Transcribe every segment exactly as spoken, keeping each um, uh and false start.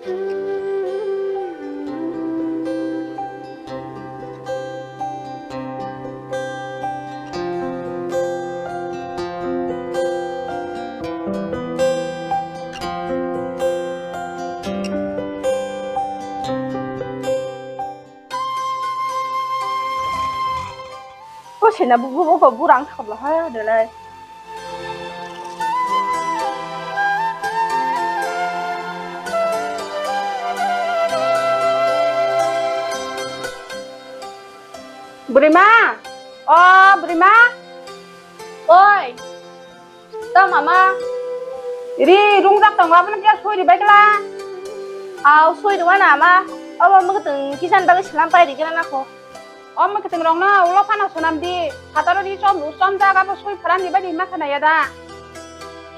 Ko sena bu, bu, bu, ko burang thokla ha de lai. Burima, o Burima, oi. To mama. Ri rungjak tongo, abono khe soi ribai kla. Au, soi rwna ama. Obo mwkhwtwng kisan bagwi slam pai rigena nako. O mwkhwtwng rokno ulo phano swnam di. Phataro ri chom ru chom jak, abo soi pharan ribai di ma khana ya da.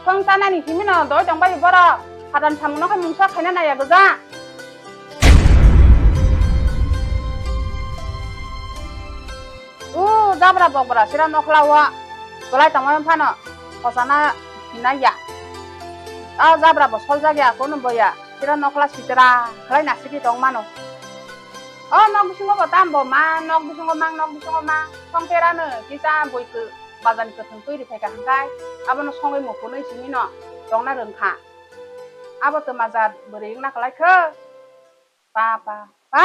Song chanani himino doi tong bai borok. Pharan samungno khe mungsa khaina naya goja. O jabra bokbra sira nokla o kwlai tongmani phano khosana hinai ya. O jabra bo soljak ya, kunu bo ya. Sira nokla sitra khlai nasiki tong mano. O nok bisingo bo tam bo ma, nok bisingo mang, nok bisingo ma. Songperano kisa boi bazani kwthwng twi riphaikha hwnkhe abono songwi mukunwi simino tongna rwngkha. Abo twma jat bwrwi wngna kwlai kho. Pa, pa, pa.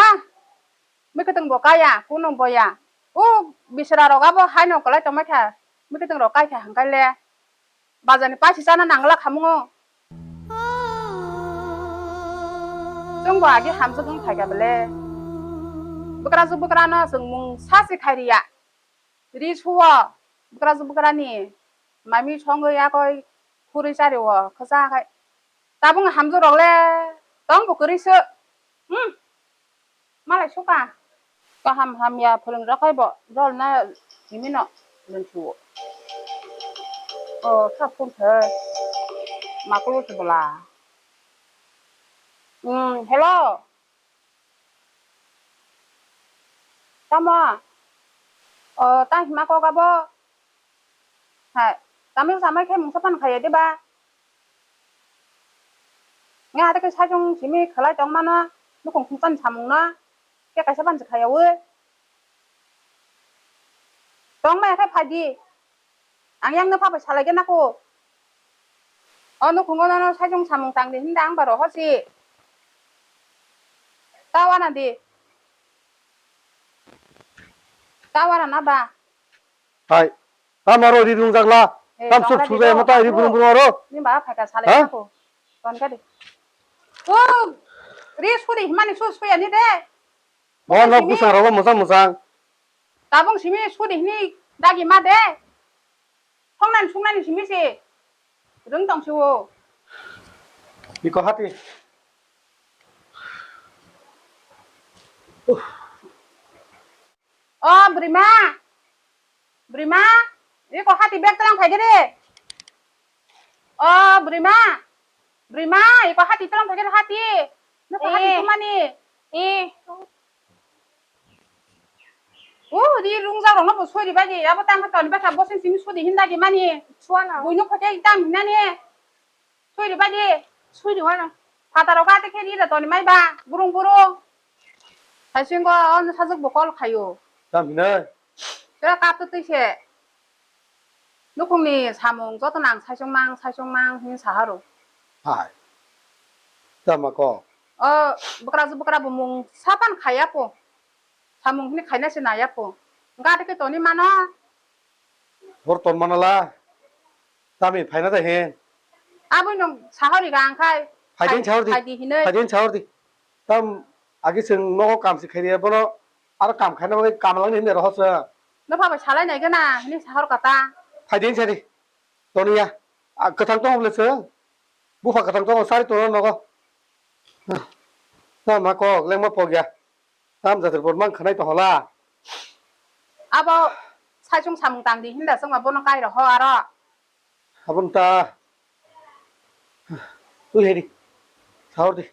Mwkhwtwng bo kaya, kunu bo ya. O bisra rok abo haino kwlai tongmai kha. Mwkhwtwng rok kai kha hwnkhe le. Bazani paisi chana nangla khamungo. Chwng bo agi hamjwk wng phaikha bele. Bwkrajwk bwkrano chwng mung sa se khai riya. Ri suo, bwkrajwk bwkrani mami songwi yakoi khurui chario khwsa khai. Tabung hamjwk rok le tong bo kwrwi se. Hmm. Malai suka. Kaham hamya phwrwng rok khai bo jol na himino lwnsuo. O kha phone khe makulu se bwla. Hmm, hello. Tamo? O, tang hima kok abo? Hai, tamo samai khe mungsa pan khaiya de ba? Nga ate khe saichung simi khlai tong mano, nukhung khungsan samung no, khe kaisa pan se khaiya wi. Tong maya khe phai di. Ang yang no pha bai salai gana ko. O nukhungo nono saichung samung tang di hinda ang ba roho si. Ta wana di. Ta wana na ba. Hai. Ta maro ri rung jagla. Eh, tam suk tongra di sujai do, mata ri aku. Burung burung aro. Ni ba phaika salai Ha? Gana ko. Ton ka di. O, ri sudi himani su suya ni de. Mo nok simi. Busang rogo mosang mosang. Tabung simi sudi hini dagi ma de. Songnani sungnani simi se. Rung tong se o. Iko hati. O, Brima. Brima. Iko hati bag tlang phai de re. O, Brima. Brima, iko hati tolong thakir hati. Nokha hati Eh. Tumani. Eh. Uh, di rungjak rokno bo sori bai di. Abo tang kha toni bakha bosen simi sudi hinda di mani. Suana. Buino khote tam hinani. Sori bai di. Sori wana. Phataro ka te khe di da toni mai ba. Burung burung. Hai singo on sajak bo call khayo. Tam hinai. Kera kap to twi se. Nukhungni samung joto nang saichung mang, saichung mang hini saharo. Hai. Tama ko? O, bwkrajwk bwkra bo mung sapan khaiya po. Samung hini khaina se naiya po. Gati khe toni mano. Hor ton manala. Tami phaina da hen. Aboni nung sahori ga angkhai. Phaidin sahor di. Phaidi hinoi. Phaidin sahor di. Tam agi seng nogo kam si khairiya bono. Aro kam khaina bagwi kamalangni himne rohor se. Nokha bai salai nai gana, hini sahor kata. Phaidi sadi. Toniya. A, kwthang tongo bole se. Bupha kwthang tongo, sari tongo nogo. Na ma kok, lengma pok ya. Tam jatir bor mang khanai to hola. Abo saichung samung tang di hinda songma bono kai roho aro. Abon ta. Tui hedi. Sahor di.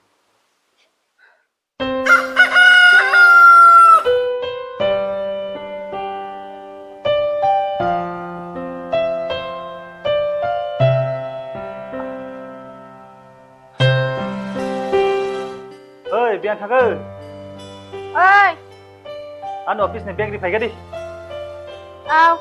Biang thangwi. Oi. Ano office ni bag ri phai gadi. Aw.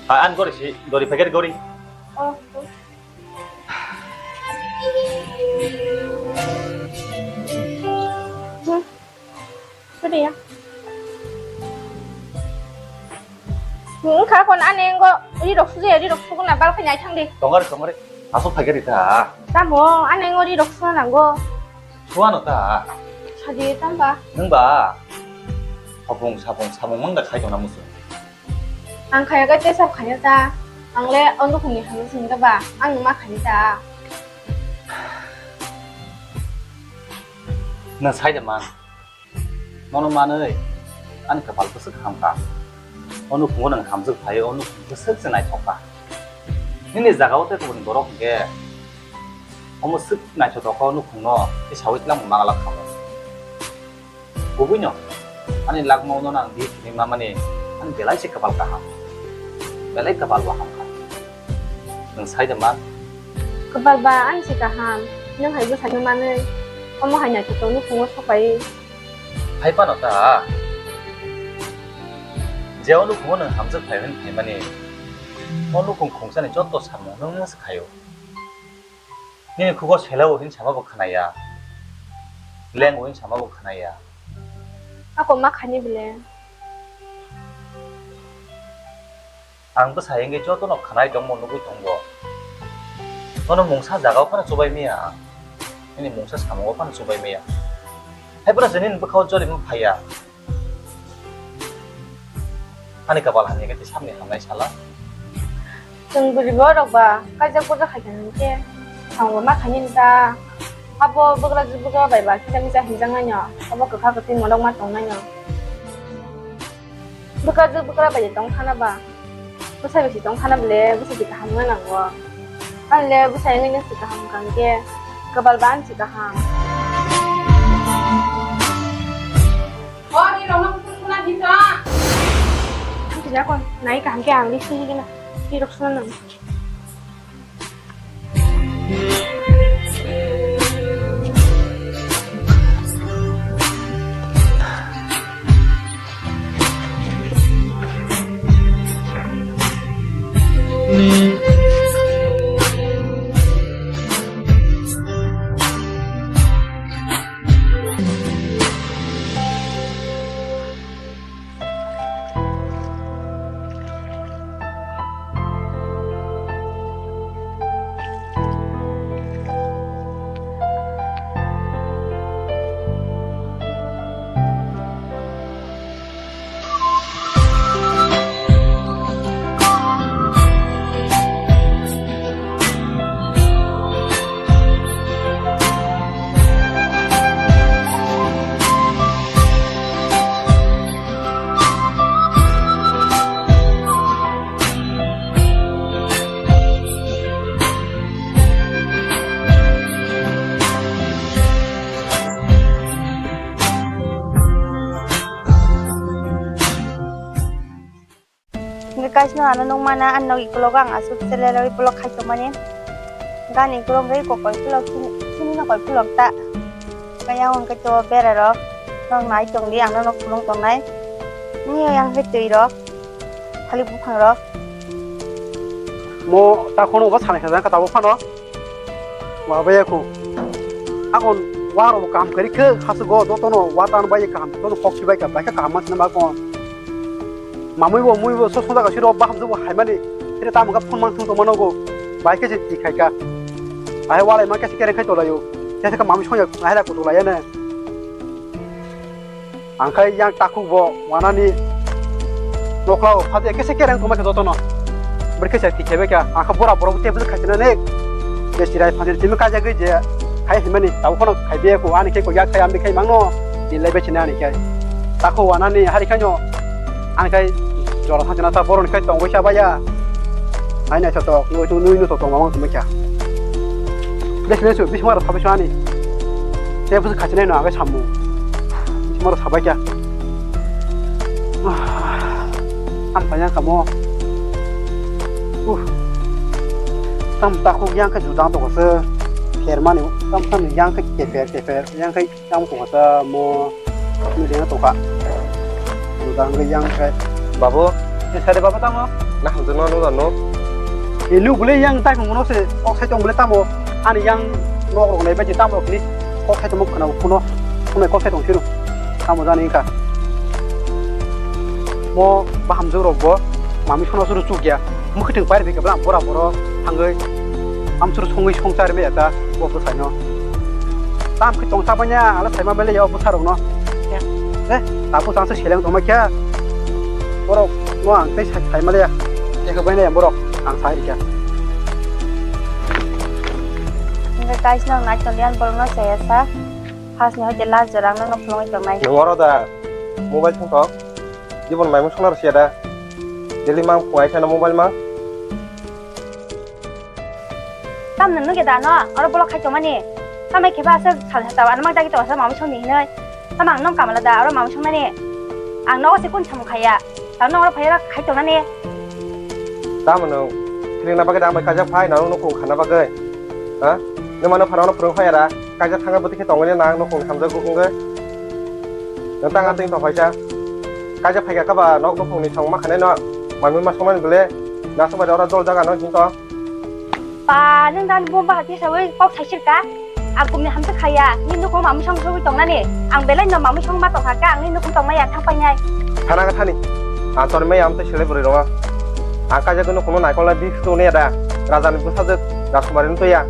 Ha, an gori si, gori phai gadi gori. Oh. Hmm. Sudi ya. Hmm, kha kon ane ngo ri rok suje, ri rok suguna bal khai nai thang di. Tongari, tongari. Asok phai gadi ta. Tamo, ane ngo ri rok suna nango. Suano ta. Sadi tamba. Nungba. Hopung sapung samung mangda khai tongna musu. Ang khaya khe tesa khaya ta. Ang le o nukhungni hamya singda ba, ang ma khaya ta. Nwng sai da man. Mono manwi ani kapal bwswk hamkha. O nukhungo nwng hamjwk phai, o nukhung bwswk se naithok kha. Nini jagao tei kubun borok hwnkhe omo swk naithotok kha o nukhungno tei saui tlang mangalak kha. Kubuino, ani lakmauno nang di sini mamani, ani belai se kapal kaham. Belai kapal bo hamkha. Nwng sai da man? Kapal ba ani se kaham. Nwng hai bwsai no manwi. Omo hai naithotok nukhungo sopai. Hai phano ta. Je o nukhungo nwng hamjwk phai hwn phaimani. O nukhung khungsani joto samung nwng se khaio. Nini khugo selao hin sama bo khnaya. Lengo hin sama bo khnaya. Ako ma khani bile. Ang bwsa hengwi jotono khnai tongmo nugwi tongo. Nono mungsa jagao phano chubai maya ang. Nini mungsa samungo phano chubai maya. Hai phano se nini bwkhao jori ma phaiya. Ani kapal hamya khe tei samni hamnai sala. Chwng bwrwi borok ba kaijak bwrwi khaikha hinkhe samung ma khainani ta. Abo bwkrajwk bwkra bai ba kisa misa hinjaknaino, abo kwkha kwtwi monok ma tongnaino. Bwkrajwk bwkra bai tong thana ba. Bwsai bai si tong thana bole bwsai si kaham wngna nango. Ani le bwsai wngwi nw si kaham wngkha hinkhe kwbal ba ani si kaham. O, ri rokno kutung kuna di ta. Ang tini ako nai kaham khe ang list ni higena. Ri rok suna nang. Hingke kaisno ano nukmana, ani nok ikulogo ang aswk cheleloi vlog khai tongmani. Gani ikulok wngkhe kokoi kulok chini, chini nokoi kulok ta. Kaya hwnkhe to bera rok, nok nai tongdi, ang nok phulung tongnai. Ni yang khe twi rok, thalik buphang rok. Mo ta khono ba sanai sajang ka tabo phano. Wa baya ko. Akon wa ro kam kari khe hasu go dotono wa tan bai kaham dotono kok si bai ka bai ka kaham mas na ba kon. Mamui bo mui bo so so jaga siro baham jubo haimani. Tire tamo ka phone mang thung to mano go. Bai ke je ti khai ka. Ai walai ma ke se kere khai to layo. Ke se ka mamui soya ai la ko to layo ne. Ang khai yang takhuk bo wanani nokhla o phadi ke se kere tong ma ke jotono. Ber ke se ti khebe ka. Ang kha bora bora te bus khai na ne. Ke sirai phadi timi ka jagri je. Khai himani tabo kono khai be ko ani ke ko ya khai ambi khai mangno. Ni lebe chine ani khai. Takhuk wanani hari khai no. Ang khai jora thang jana ta boroni khai tong bai cha baya. Ai nai to to nui to nui no to tong ma tong kha. Bes bes bis mara thabi ani. Te bus khachine no ang khai samu. Moro sabai kha. Am kaya kamo. Uh. Tam takhuk yang khe judang to kose. Hermani tam tam yang khe keper keper yang khe tam ko kose mo. Ni dena to ka. Judang khe yang khe. Babu, ni sare babu tamo? Nah, jono no no. Elu bule yang tai mo no se kok sai tong bule tamo. Ani yang nok rok nai bai tamo ni. Kok sai tong khna kuno. Kuno kok sai tong siru. Tamo jani kha. Mo bahamjwk rok bo mami sono suru chukya. Mukhiting pair bikhe bla bora boro thangwi amsuru songwi songchar me eta bo bwsaino. Tam khe tong sabanya ala saima mele ya bwsa rokno. Eh, ta bwsa se seleng tongma kya. Borok no ang tei sai male ya. Ekhe bai ne borok ang sai rikya. Guys, no nai tolian borok no saya sa. First ni hoite last jora ang no phulungwi tongnai. Nwng oro da mobile thung thok. Jibon mai mung songna rwsiya da. Daily mang phung ai kheno mobile mang. Tamno nugya da no, oro bolok khai tongmani. Tamai khe ba aswk sal hata ano mang dagi tongo sa mamui songni hinoi. Tamo ang nong kamala da, oro mamui songnani. Ang nogo se kun samung khaiya. Tamo oro phaiya khai tongnani. Tamno, thilingna bagwi da ang bai kaijak phai, nang nukung khana bagwi. Ha? Nung mano phano phwrwng phai ara, kaijak thangwi bwtwi khe tongwi nang nukung thamjak wngwi. Nang tang atwng tong phaisa. Kaijak phaikha kaba nok nukungni song ma khanai no, mamui ma songmani bwle, na songbai oro dol jaga no himto. Pa, nung dan bomba hati sawi kok saisir ka? Ang kumni hamsa khaya, ni nukhung mamui song sawi tongnani. Ang belai no mamui song ma tongkha ka, ang ni nukhung tongmaya thang painai. Thana ka thani. Ang tonmaya amtwi sele bwrwi rongo. Ang kaijak nukhung no naikol na bik tu ne da. Raja ni bwsajwk Rajkumari no tuya.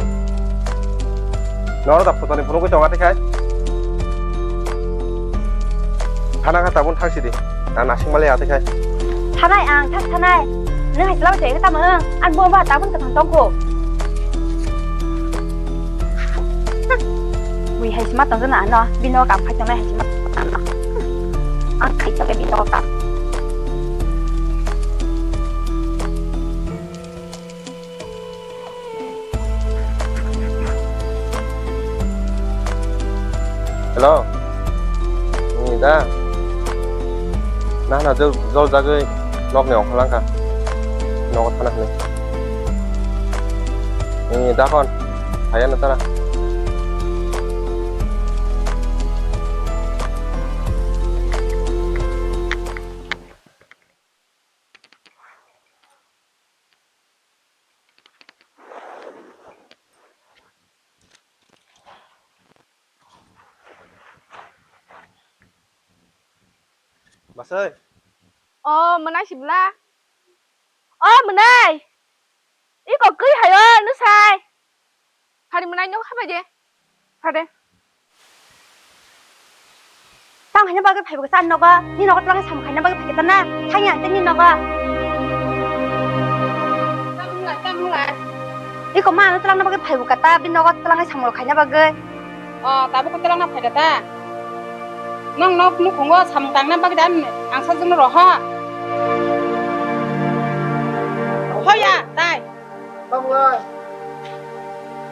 Noro da phutoni phunugwi tonga tei khai. Thana kha tabun thang sidi. Ang nasing male ate khai. Thanai ang thak thanai. Nang hai selama jai tamo ang bo ba tabun ka thang tongko. Wi hai sima tong na no bino kam khai tongnai hai sima. Ang khai tong bino kam. Hello. Ni da. Nahna jol jol jagwi nokni ongkha langkha. Nogo thana hwnwi. Ni da kon. Hayano tara. Masai. O, mwnai sibla. O, mwnai. Iko kwi hayo, nusai. Phari mwnai no khabai de. Phade. Tang haina bagwi phaibo sa nogo. Ni nogo tlang samung khaina bagwi phai kata na. Thangya tei ni nogo. Tamulai, tamulai. Iko ma ano tlang bagwi phaibo kata. Bi nogo tlang samung khaina bagwi. O, tabuk ko tlang phai kata. Nong nok nukhungo samung tangna bagwi dan ang sajwkno roha. Hoya, tai. Tamlai.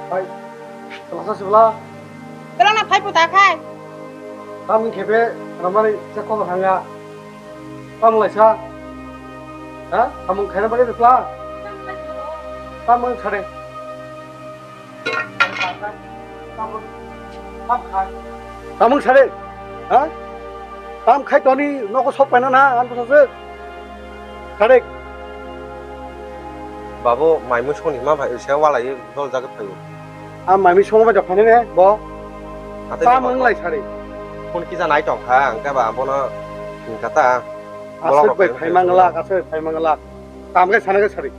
Hai. Telasa sibla. Telana phai puta khai. Tamni khepe ramani chekko hanga. Tamlai sa. Ha? Tamung khaina bagwi rikla. Tamung sare. Tamung sare. Ha? Tam khai toni nogo sok paina na, ang bwsajwk. Kharek. Babu, maimui songni ma bai se walai dol jagwi phaio. A maimui songma bai phainai ne bo. Hatai tam babu. Wng lai sari. Phone kisa nai tong kha, ang khe ba bono hingkha ta. Aswk bai phai manglak, aswk bai phai manglak. Tam khe sana khe sari.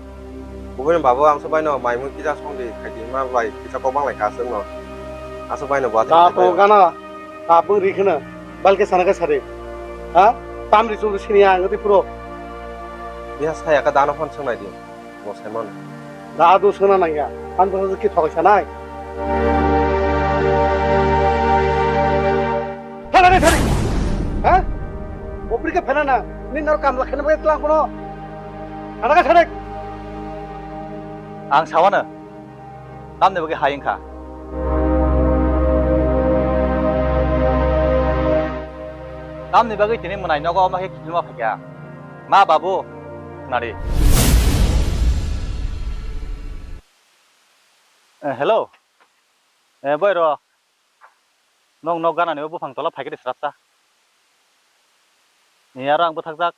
Bubuni babu, ang se bai no maimui kisa songdi, khaidi ma bai kisa kok manglai kha aswk no. Aswk bai no bo. Da to gana. Tabung ri kheno, balke sana khe sari. Ha? Tam ri chum sini ang tei pro. Biha saya ka dano phone swngnai di. Bo Simon. Da adu sona nangya. Ang to ki thok sanai. Thana re thari. Ha? Opri ke phana na. Ni nor kam lakhana bai tlang kono. Thana ka sari. Ang sawana. Tamni bagwi hai wngkha? Tamni bagwi tini mwnai nogo omo khe kiphilma phaikha. Ma babu, nari. Eh, hello. Eh, boy rok. Nok nok ganani o buphang tola phaikhe de srapsa. Ni aro ang bwthakjak.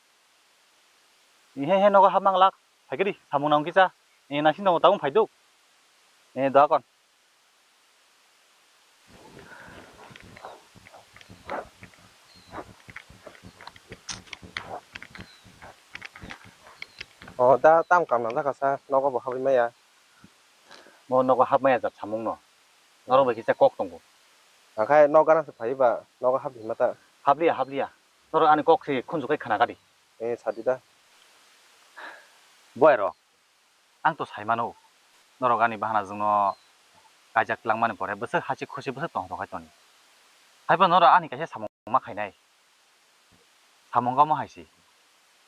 Ni he he nogo hap manglak. Phaikhe di, samung nang kisa. Ni nasi nogo tabung phaiduk. Ni doa kon. O da tam kam nang jakha sa nogo bo habwi maya. Mo nogo hap maya jat samung no. Norok bai kisa kok tongo. Akhai nok gana se phai ba nogo hap di mata. Habliya, habliya. Norok ani kok se khunju kai khana gadi. E sadi da. Boy rok. Ang to sai mano. Norok ani bahana jwngno kaijak langmani pore bwswk hachik khusi bwswk tong tong khai toni. Haiba norok ani kaisa samung ma khainai. Samung omo hai se.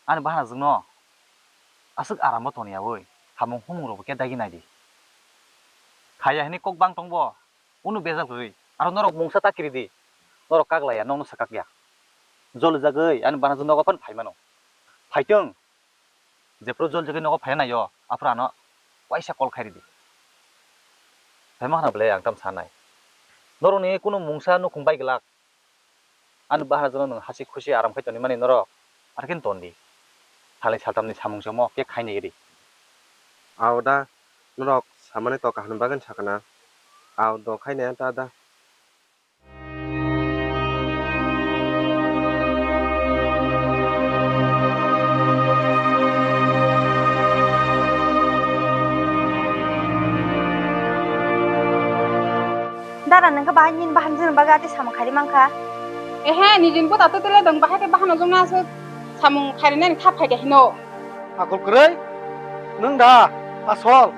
Ani bahana jwngno aswk arambo toniyaui samung humung rokbo khe dagi naidi. Khaiya hinwi kok bang tongbo, unu bejak rwi. Aro norok mungsa ta kiridi. Norok kaglaiya, nokno swkakya. Jolijagwi ani bahana jwngno nogo phano phai mano. Phaitwng. Jephru jolijagwi nogo phaina naio, aphuru ano waisa call khairidi. Phaima hwnna bwle ang tamo sanai. Norokni kunu mungsa nukhung bai glak. Ani bahana jano nwng hachik khusi aram khai tonwi mani norok, arkhe tondi. Salni saltamni samung se omo khe khainai ri. Ao da, norok samani to kaham bagwi sakna. Ao do khainai ta da. Dara, nang khe bahai nini bahan jini bagwi ati samung khairi mankha? Ehe, nijini buta twi twi le dong, bahai khe bahan ojong na aswk samung khairi nani kha phai khe hino. Akol kwrwi? Nwng da asol?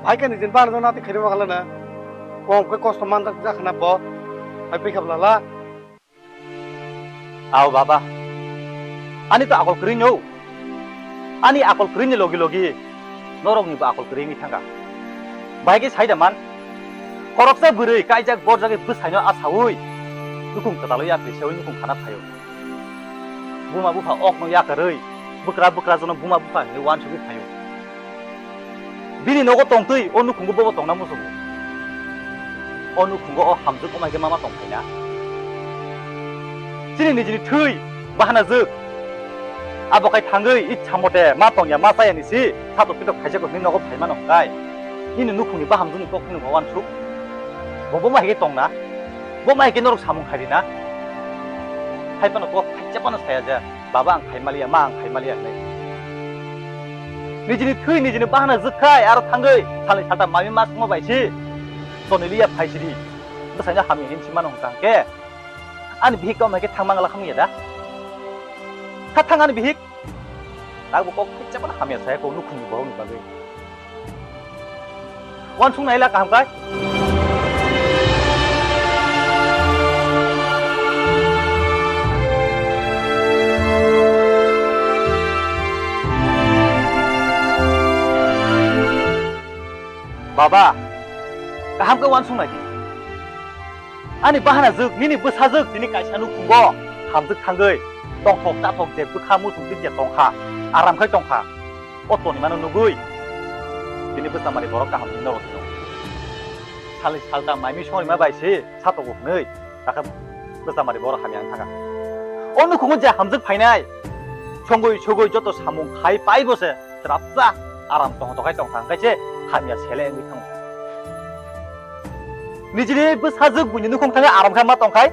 Bahai khe nijini bahan ojong na ati khairi mankha le na? Kom khe kosto manjak jak na bo. Hai pai kha bla la. Ao baba, ani to akol kwrwi no. Ani akol kwrwi ni logi logi norok ni bo akol kwrwi wngwi thangkha. Bahai khe sai da man. Khoroksa bwrwi kaijak borjagwi bwsai no asaui nukhung kwtalwi yakri seui nukhung khana phaio. Buma bupha ok no yakarwi bwkra bwkra jono buma bupha hinwi uansugwi phaio. Bini nogo tongtwi o nukhungo bobo tongna muchungo. O nukhungo o hamjwk wngma khe ma ma tong phaina. Chini nijini thwi bahana jwk. Abo khai thangwi itsa mote ma tongya ma chaya ni si satok pitok khaisa kok ni nogo phai mano khai. Nini nukhungni bahamjwkni kok phano ma uansuk. Bo bo ma hai khe tongna. Bo ma hai khe norok samung khairina. Hai phano kok khaisa phano saya ja. Baba ang khai maliya, ma ang khai maliya hinwi. Nijini thwi nijini bahana jwk khai aro thangwi salni salta mami ma songma bai si. Choni liya phai sidi. Bwsaino hamya hin si mano hwnkha hwnkhe. Ani bihik kok hai khe thang mangla kham ya da. Kha thang ani bihik. Tabuk kok khaisa phano hamya saya kok nukhungni borokni bagwi. Uansuk naila kaham khai. Baba, kaham khe uansuk nai di. Ani bahana jwk, nini bwsajwk tini kaisa nukhungo hamjwk thangwi tongthok tathok je bwkha muchung twi je tongkha, aram khai tongkha. O toni mano nugwi tini bwchamari borok kaham hwnwi norok sino. Salni salta maimi songwi ma bai se satogo hwnwi takha bwchamari borok hamya wng thangkha. O nukhungo je hamjwk phainai songwi sogwi joto samung khai pai bo se. Chwrapsa aram tong tong khai tong thang khe se hamya sele wngwi thango. Nijini bwsajwk buini nukhung thangwi aram khai ma tong khai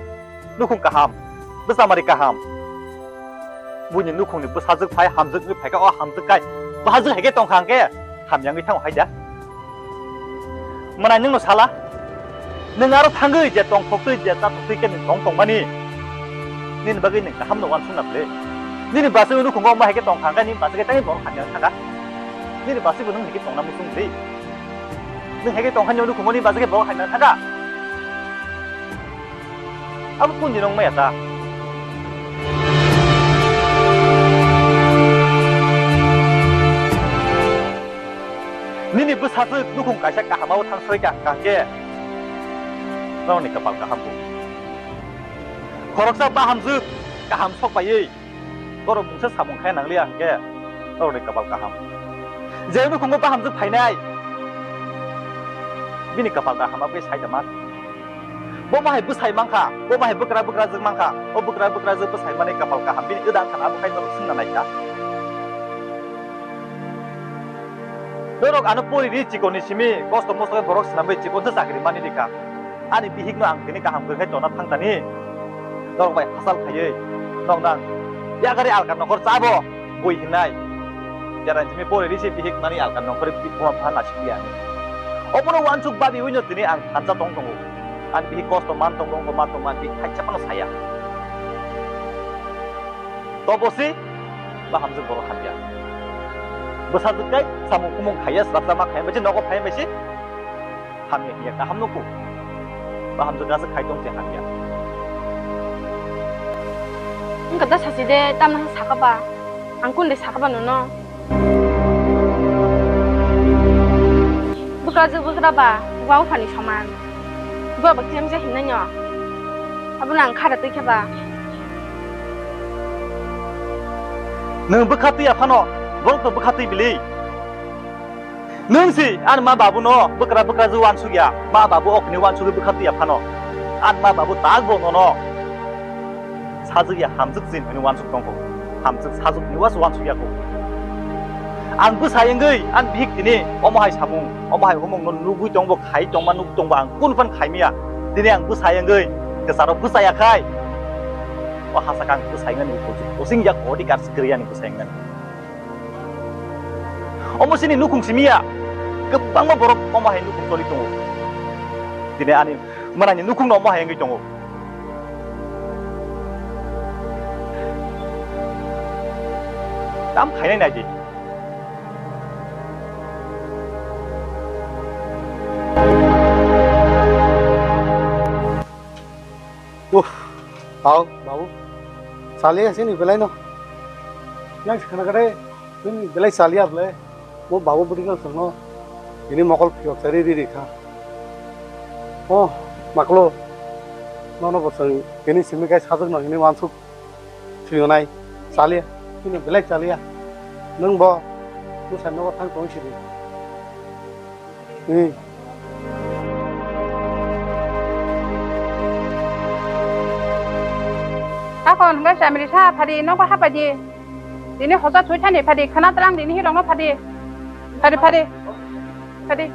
nukhung kaham, bwchamari kaham. Buini nukhungni bwsajwk phai hamjwk wngwi phai kha o hamjwk khai bwsajwk hai khe tong thang khe hamya wngwi thango hai da. Mwnai nwngno sala, nwng aro thangwi je tongthok twi je chathok twi khe nwng tong tongmani, nini bagwi nwng kaham no uansuk na bwle. Nini bwsai o nukhungo omo hai khe tong thang khe nini bwsai khe tei borok hamya thang kha. Nini bwsai bo nwng hai khe tongna muchung bwle. Nwng hai khe tong kha nini o nukhungo nini bwsai khe borok hamya thang kha. Abo kung jino wngmaya ta? Nini bwsajwk nukhung kaisa kaham o thang soi ka hwnkha hwnkhe norokni kwpal kaham bo. Khoroksa bahamjwk Kaham sok paiwi borok mungsa samung khai nangliya hwnkhe norokni kapal kaham. Je nukhungo bahamjwk phainai bini kapal kaham aboni sai da man. Bo bahai bwsai mankha, bo bahai bwkra bwkrajwk mankha, o bwkra bwkrajwk bwsai mani kapal kaham bini wda wngkha na, abo khai norok swngna naikha. Norok ano pori ri chikon ni simi kosto mosto khe borok swnamwi chikon se chakri mani rikha. Ani bihik no ang tini kaham kwrwi khai tona thang tani. Norok bai hasal khaiwi nok nang yakari alka nokhor chabo bui hinai. Jara simi pori ri se bihik mani alka nokhor buma pha na simi ani. Obono wansuk babi wino tini ang thansa tong tongo. Ani bihik kosto man tong tongo, man tong man bihik thaisa phano saya. Tobosi bahamjwk borok hamya. Bwsajwk kai samung kumung khaiya, swrapsa ma khaiya, bisi nogo phaiya, bisi hamya hiya kaham nuku. Bahamjwk aswk khai tong se hamya. Wngkha da sasi de, tamna sakha ba? Ang kun de sakha ba nono? Bwkrajwk bwkra ba, wa uphani soman. Bo bo kemja hinnaino. Abono ang khara twi khe ba. Nwng bwkha twi aphano, borok to bwkha twi bili. Nwng si ani ma babu no bwkra bwkra je wansuk ya, ma babu okni wansuk bwkha twi aphano. Ani ma babu tak bo nono. Sajwk ya hamjwk chin hwnwi wansuk tongkho. Hamjwk sajwk ni was wansuk ya kho. Ang bwsai wngwi ani bihik tini omo hai samung, omo hai humung no nugwi tongbo, khai tongma nuk tongbo ang kun phan khaimiya. Tini ang bwsai wngwi kwcharo bwsaya khai. O hasa kang bwsai wngani kosing ya kodi kar sikri ani bwsai wngani. Omo sini nukhung simiya. Kwbangma borok omo hai nukhung toli tongo. Tini ani manani nukhung no omo hai wngwi tongo. Tam khainai nai di. Uff, tao, babu. Saliya sini belai no. Yang sekarang kade, ini belai saliya belai. Bo babu budi no sangno. Ini mokol phiok sari ri ri kha. Oh, maklo. Nono bo sang, ini simi kai sajak no, ini wansuk. Thwiyonai, chaliya, chini belai chaliya. Nwng bo bwsai nogo thang tong sidi. Hmm. Takon hwnkhe chamri sa phadi nogo hapai di. Tini hosa thwi thani phadi khana tlang dini hirokno phadi. Phadi, phadi. Phadi.